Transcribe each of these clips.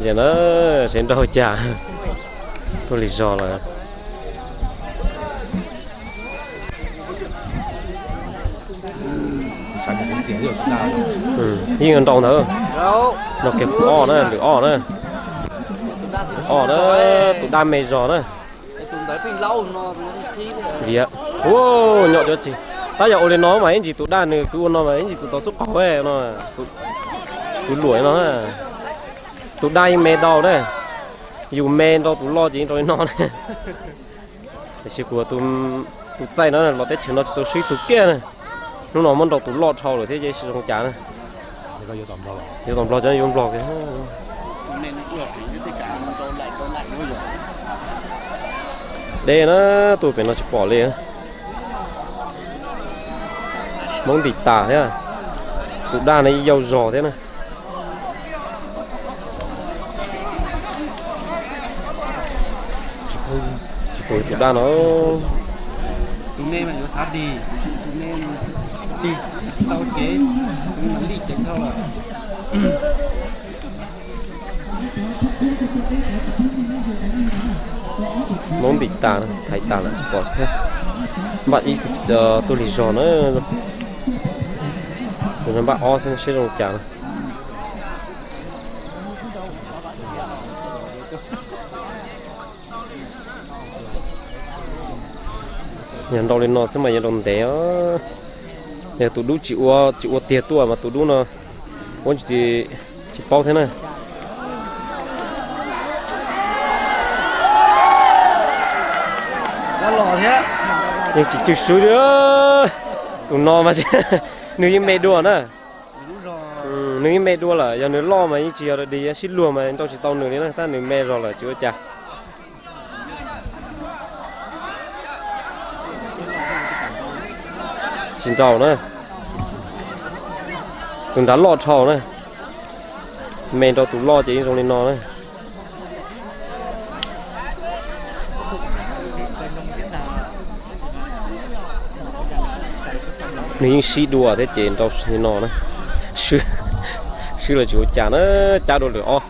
Ces na, seb nrau cas, tuaj li zog lawm. Yeej nrau ntawd, nrau kiag kuv ob na, lwm ob na. Ob na, tus daj me zog na. Viav, nyom cuav tsis, tab yog ua li no mas ib ntsis tus daj nws kwv ua no mas ib ntsis tus tau xub qaug no, kuv luam no. Tus daj yeej me ntau na, yus me nrau tus loj ces yeej nrau li no na. Tiam sis kuv tus txaij no los teb chaws no tsis tau swb tus kiag na. Hnub no muab nrau tus loj dhau lawm thiab ces tsis zoo cas na. Yuav tom nplog cov yuav nplog kiag. Deb na, tuaj pem no tsis pom li. Hmoob ntim tas thiab, tus daj no yau zog thiab na. Tsis pom tus daj no. Tus me mas yuav xav dig, tus me tig tsis tau kev, tus me mas lij ceev dhau lawm. Hmoob ntim tas, thaiv tas lawm tsis pom thiab. Npaj ib, tuaj li zog na. Tus no npaj ob xwb seb zoo cas na. Yog nrau li no xwb mas yuav nrau ntev os. Yog tus dub tsis ua, tsis ua tiag tuaj mas tus dub no ua tsis paub thiab na. Yeej tsis cwj swb li. Tus no mas nws yeej me dua na. Nws yeej me dua lawm, yog nws loj mas yeej tsis yog dig, sib luag mas nrau tsis tau nws li na, tab nws me zog lawm tsis ua cas. Tsis nrau na. Tus nrad loj dhau na. Me nrau tus loj ces yeej zoo li no na. Nws yeej sib dua thiab ces nrau li no na. Swb lawm tsis ua cas na, cab dua lwm ob.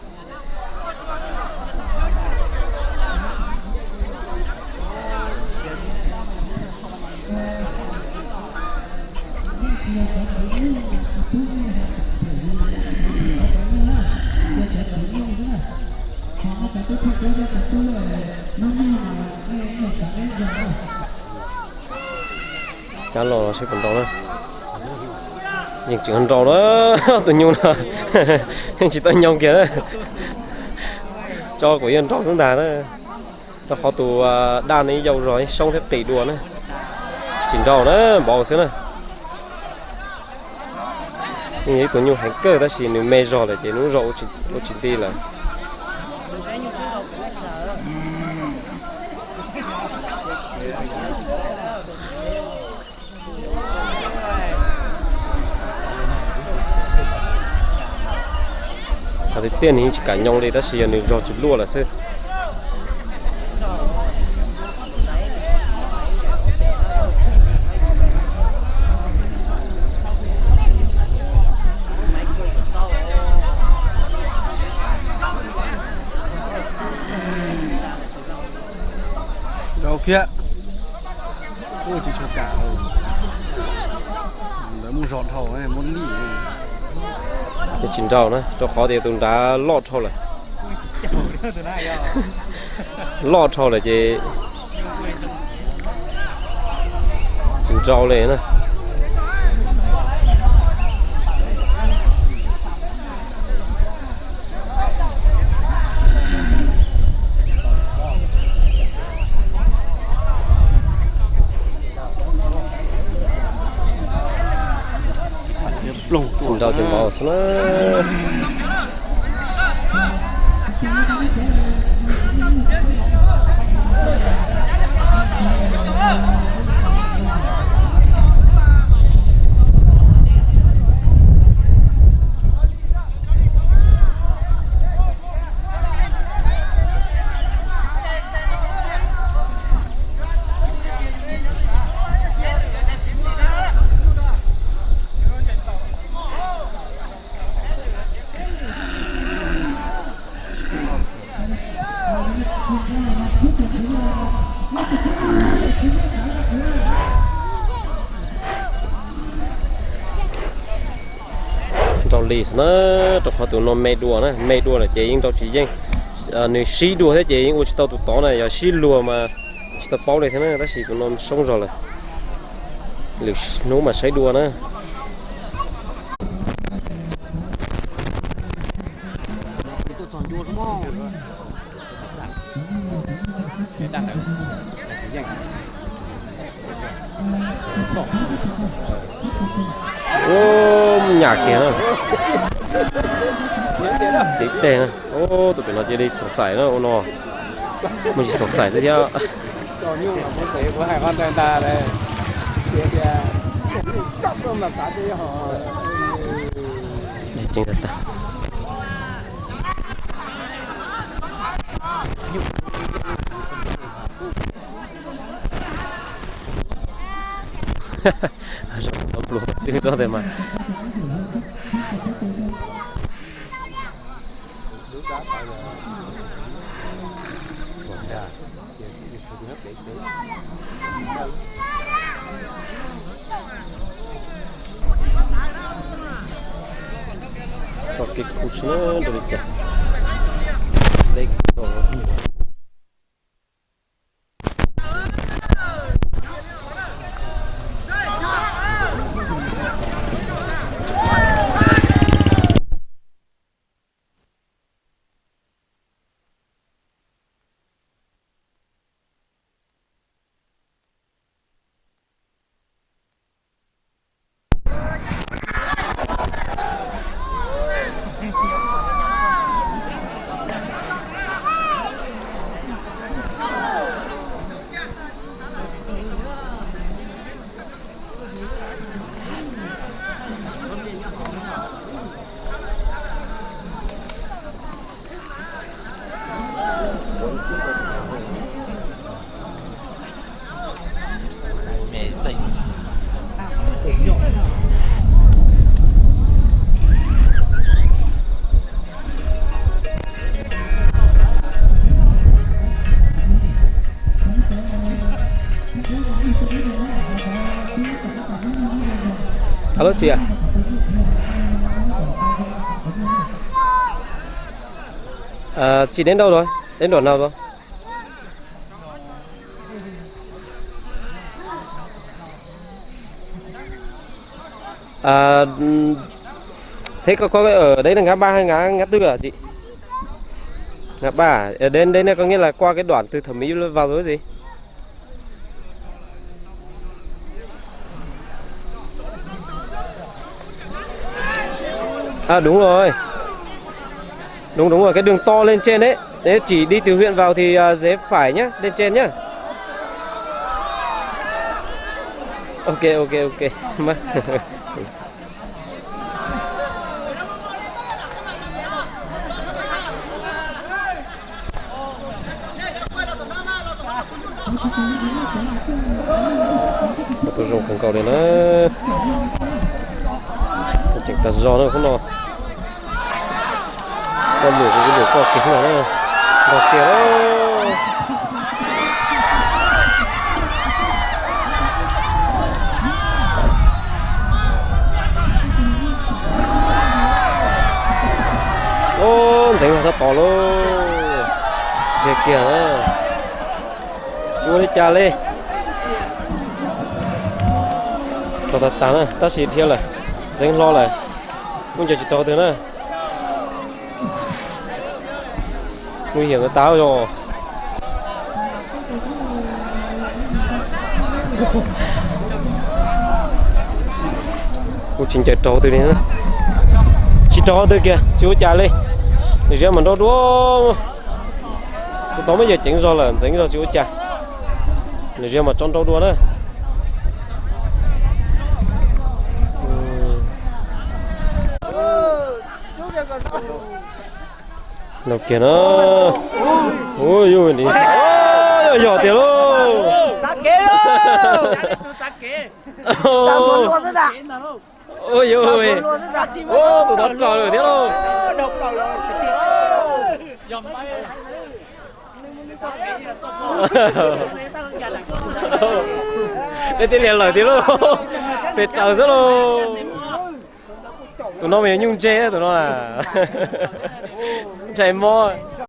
Cab los seb puas nrau na. Yeej tsis nrau na, tus nyuj no yeej tsis tau nyoo kiag na. Tso kuv yeej nrau xwb ntag na. Rau qhov tus daj no yau zog, soob thiab qis dua na. Tsis nrau na, npau xwb na. Yeej yog ib tug nyuj heev kawg tab sis nws me zog lawm ces nws lub zog ua tsis nti lawm. Qhov tiag tiag nws yeej tsis kam nyoo li tab sis yog nws zog tsis luaj lawm xwb. Rau kiag. Ua tsis tshua kam, ntawd muaj zog dhau, muaj lij. Tsis nrau na, rau qhov tias tus nrad loj dhau lawm. Loj dhau lawm ces tsis nrau li na. Nrau tus npau xwb na. Nrau li xwb na, rau qhov tus no me dua na, me dua lawm ces yeej nrau tsis yeej. Nws sib dua thiab ces yeej ua tsis tau tus tod na, yog sib luag mas tsis tau paub li thiab na, tab sis tus no soob zog lawm. Lwm hnub mas saib dua na. Ub, nyam kiag na. Tib teg na. Ub, tus pem no cia li xoom xaim na ua no. Muaj tsis xoom xaim xwb thiab. Ceev tag tag. Tau pluas twb tau tes mas. Tso kev kuj tsis na rau li cas. Dej kuj. Alo, tsis, tsis đến đâu rồi, đến đoạn nào rồi? À, thế có, có ở đấy là ngã ba hay ngã, ngã tư hả chị? Ngã ba à? Ờ, đến, đến đây có nghĩa là qua cái đoạn từ Thẩm Mỹ vào rồi gì? À, đúng rồi. Đúng, đúng rồi, cái đường to lên trên đấy. Nếu chị đi từ huyện vào thì à, rẽ phải nhá, lên trên nhá. Ok, ok, ok. Tus zoo kawg nkaus li na. Ceev tag zog na khub no. Koj lwm kuv lwm koj kiag xwb no na. Nrog kiag na. Ub, ntxeev zog sab tod lauj. Kiag kiag na. Tsis ua li cas li. Rau tag tag na, tab sis dhia lawm, ntxeev hlo lawm, kuj ncaws tsis raug twg na. Nguy hiểm tas tas yog. Kuj tsis ncaws raug twg li, tsis raug twg kiag, tsis ua cas li. Nws ziab mas nrau dua. Tus tod muab yawg ceev zog lawm, ntxeev zog tsis ua cas. Nws ziab mas tso nrau dua na. Laus kiag na. Ui, yog tiag lauj. Ui, tus tod raug lawm thiab lauj. Ui, yog. Tus tod raug lawm thiab lauj. Tus tod raug lawm thiab lauj. Nej tij lias lawm tiag lauj. Xes raws xwb lauj. Tus no mas yog nyuj ntseg tus no na. Ntshai mob.